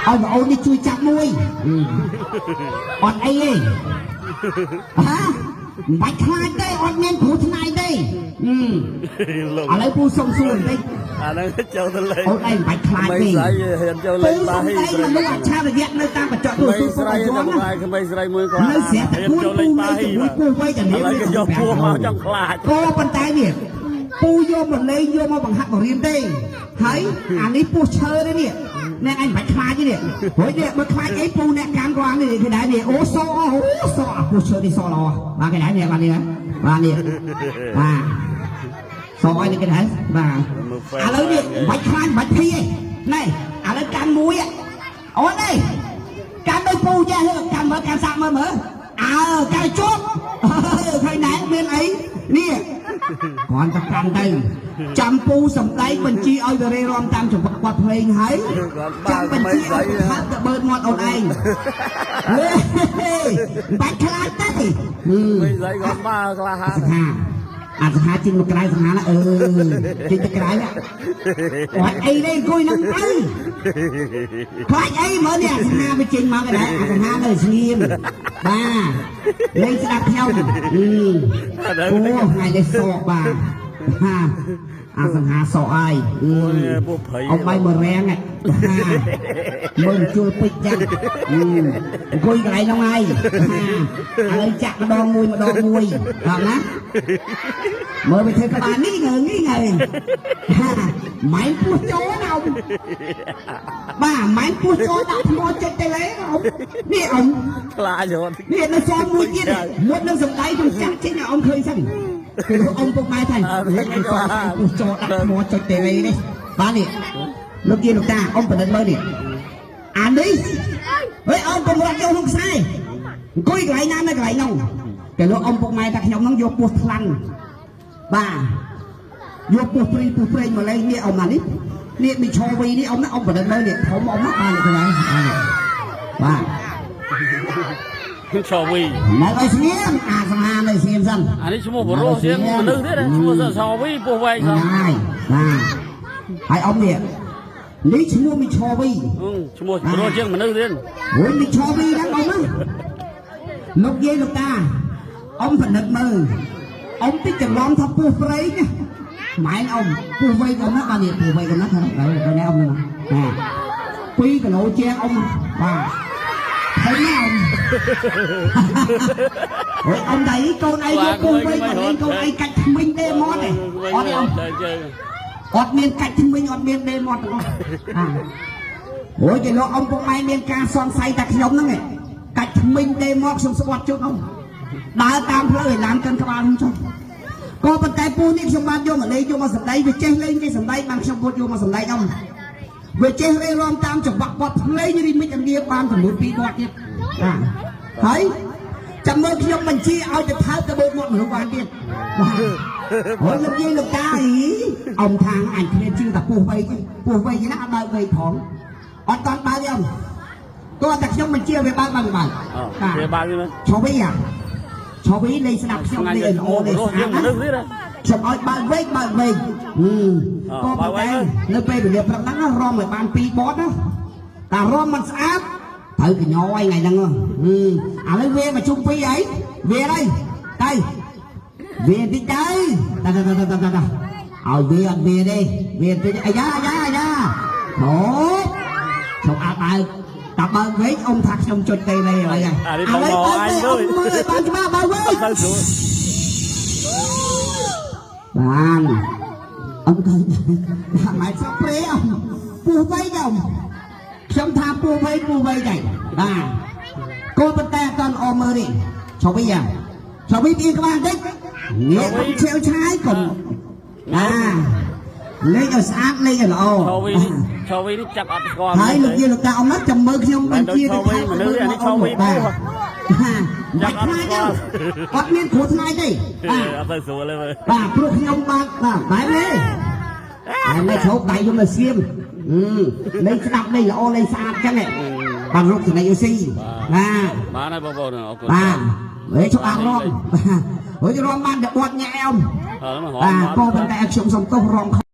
ឲ្យបងអូននេះជួយចាប់មួយអត់អីទេហាមិនបាច់ខ្លាចទេអត់មានគ្រោះថ្នាក់ទេឥ លោក ឡូវពូសុំសួរបន្តិច អាហ្នឹងចូលទៅលេង អូនឯងមិនបាច់ខ្លាច ក្មេ ទេ ងស្រីហ៊ានចូល ពូ លេងបា សំ ហ៊ី ដែងមនុស្សអច្ឆរិយៈនៅតាមកញ្ចក់ទូ ក្មេង រទស្ស ស្រី ន៍របស់ តែ ណា ក្មេងស្រីមួយគាត់ នៅស្រាប់តែ ហ៊ាន គួន ចូលលេងបាហ៊ី ពូនៅជាមួយពូវ័យតែ ឥឡូវគេយកពោះមកចង់ខ្លាច ក៏ប៉ុន្តែនេះពូយកមកលេងយកមកបង្ហាត់បង្រៀនទេហើយអានេះពោះឈើទេនេះអ្នកឯងមិនបាច់ខ្លាចទេនេះព្រោះនេះបើខ្លាចអីពូអ្នកកាន់គាត់នេះគេដែរនេះអូសអូសអាពោះឈើនេះសល្អបាទគេដែរនេះបាទនេះបាទនេះបាទសអីនេះគេដែរបាទឥឡូវនេះមិនបាច់ខ្លាចមិនបាច់ភីទេណែឥឡូវកាន់មួយអូននេះកាន់ដូចពូចេះកាន់មើលកាន់សាក់មើលមើលអើកាន់ជាប់ឃើញណែមានអីនេះ គ្រាន់តែកាន់ទៅចាំពូសំដែងបញ្ជាឲ្យវរេរំតាមចង្វាក់គាត់ភ្លេងហើយចាំបញ្ជាឲ្យផាត់ទៅបឺតមាត់អូនឯងហេបាច់ខ្លាចទេ ក្មេងស្រីគាត់បាក្លាហាន សង្ហាអាសង្ហាចេញមកក្រៅសង្ហាណាអឺចេញទៅក្រៅអត់អីទេអង្គុយនឹងទៅខ្លាចអីមើលនេះអាសង្ហាវាចេញមកកដែរអាសង្ហានៅស្ងៀមបាទលេងស្ដាប់ខ្ញុំអូថ្ងៃនេះសក់បាទហាអាសង្ហាសក់ហើយ ពួកព្រៃ អ៊ំបាយមួយរាំងមើលជួលពេចចឹងអង្គុយកន្លែងហ្នឹងហើយឥឡូវចាក់ម្ដងមួយម្ដងមួយដល់ណាមើលไปធ្វើក្បាលនេះងើងនេះងើងម៉ែនពោះចូលណាអ៊ំបាទម៉ែនពោះចូលដាក់ថ្មចិត្តទៅលេអ៊ំនេះអ៊ំ ខ្លាចរត់ នេះនៅសល់មួយទៀតមុននឹងសំដីខ្ញុំចាក់ចេញឲ្យអ៊ំឃើញសិនគឺអ៊ំពុកម៉ែថានេះអ៊ំសល់ពោះចូលដាក់ថ្មចុចតេលេនេះបាទនេះលោកយាយលោកតាអ៊ំពិនិត្យមើលនេះអានេះហេអ៊ំកុំរត់ចូលក្នុងខ្សែអង្គុយកន្លែងណានៅកន្លែងនោះគេលោកអ៊ំពុកម៉ែថាខ្ញុំនឹងយកពោះថ្លាន់បាទយកពោះព្រីពោះព្រេងមកលេងនេះអ៊ំអានេះនេះមីឆវីនេះអ៊ំណាអ៊ំពិនិត្យមើលនេះធំអ៊ំណាបាទនេះកន្លែងបាទ ឆវី នៅឲ្យស្ងៀមអាសង្ហានៅស្ងៀមសិន អានេះឈ្មោះបរោះជាងមនុស្សទៀតឈ្មោះឆវីពោះវែងសោះ ហើយបាទហើយអ៊ំនេះនេះឈ្មោះមីឆវី ឈ្មោះបរោះជាងមនុស្សទៀត អូយមីឆវីហ្នឹងអ៊ំណាលោកយាយលោកតាអ៊ំពិនិត្យមើលអ៊ំតិចច្រឡំថាពោះព្រៃណាម៉ែនអ៊ំពោះវែងអ៊ំណាបាទនេះពោះវែងអ៊ំណាថាដល់នេះអ៊ំណាបាទ2គីឡូជាងអ៊ំបាទហើយណាអ៊ំអូយអ៊ំដៃកូនឯងយកពូវិញមកលេងកូនឯងកាច់ថ្មិញទេមាត់ទេអត់ទេអ៊ំ ជើង អត់មានកាច់ថ្មិញអត់មានទេមាត់ទាំងអស់អាអូយគេលោកអ៊ំពុកម៉ែមានការសង្ស័យតែខ្ញុំហ្នឹងឯងកាច់ថ្មិញទេមាត់ខ្ញុំស្បត់ជុតអ៊ំដើរតាមផ្លូវឲ្យឡានកិនក្បាលខ្ញុំចុះក៏ប៉ុន្តែពូនេះខ្ញុំបានយកមកលេងយកមកសម្ដែងវាចេះលេងគេសម្ដែងបានខ្ញុំពុតយកមកសម្ដែងអ៊ំវាចេះរេរំតាមចង្វាក់បត់ភ្លេងរីមិចអងាបានចំនួន2បត់ទៀតបាទហើយចាំមើលខ្ញុំបញ្ជាឲ្យទៅថើបទៅបូកមាត់មនុស្សបានទៀតបាទ អូយលោកយាយលោកតាអីអ៊ំថាងអញគ្មានជឿតែពោះវៃទេពោះវៃទេណាអត់បើកវៃផងអត់តាន់បើកទេអ៊ំគាត់តែខ្ញុំបញ្ជាវាបើកបើកបើក វាបើកទេ ឆវីអាឆវីលេងស្ដាប់ខ្ញុំលេងល្អលេង បរោះជា ស្អាត ងមនុស្សទៀត ខ្ញុំឲ្យបើកវែកបើកវែកក៏ប៉ុន្តែនៅពេលវេលាព្រឹកហ្នឹងរំឲ្យបាន2បតណាតែរំមិនស្អាតត្រូវកញយថ្ងៃហ្នឹងឥឡូវវាមកជុំពីរអីវាអីទៅវាតិចទៅតាតាតាតាតាឲ្យវាអត់វាទេវាតិចអាយ៉ាអាយ៉ាអាយ៉ាអូខ្ញុំអត់បើកតាបើកវែកអ៊ំថាខ្ញុំចុចទេលេឥឡូវហ្នឹង អានេះបងមកអញ អ៊ំមើលឲ្យបានច្បាស់បើកវែក ទៅស្រួល បានអ៊ំទៅម៉ែសក់ព្រេអ៊ំពោះវៃអ៊ំខ្ញុំថាពោះវៃពោះវៃដែរបាទគោប៉ុន្តែអត់តអមមើលទេឈប់វិញយ៉ាឈប់វិញពីក្បាលបន្តិចងាកកុំឆាវឆាយកុំណាលេងឲ្យស្អាតលេងឲ្យល្អ ឆវីនេះឆវីនេះចាប់អត់ស្គាល់ ហើយលោកយាយលោកតាអ៊ំណាចាំមើលខ្ញុំបញ្ជាទៅ មនុស្សអានេះឆវី បាទ ពោះ បាច់ខ្លាចទេអត់មានគ្រោះថ្នាក់ទេបាទ អត់ទៅស្រួលទេមើល បាទព្រោះខ្ញុំបាទបាទបែបនេះបែបនេះឈប់ដៃខ្ញុំនៅសៀមលេងស្ដាប់លេងល្អលេងស្អាតចឹងឯងបាទលោកចំណេញអូស៊ីបាទ បានហើយបងប្អូនអរគុណ បាទហេឈប់អារំបាទហេរំបានតែបត់ញ៉ែអ៊ំ អើមក បាទក៏ប៉ុន្តែខ្ញុំសុំទោសរំ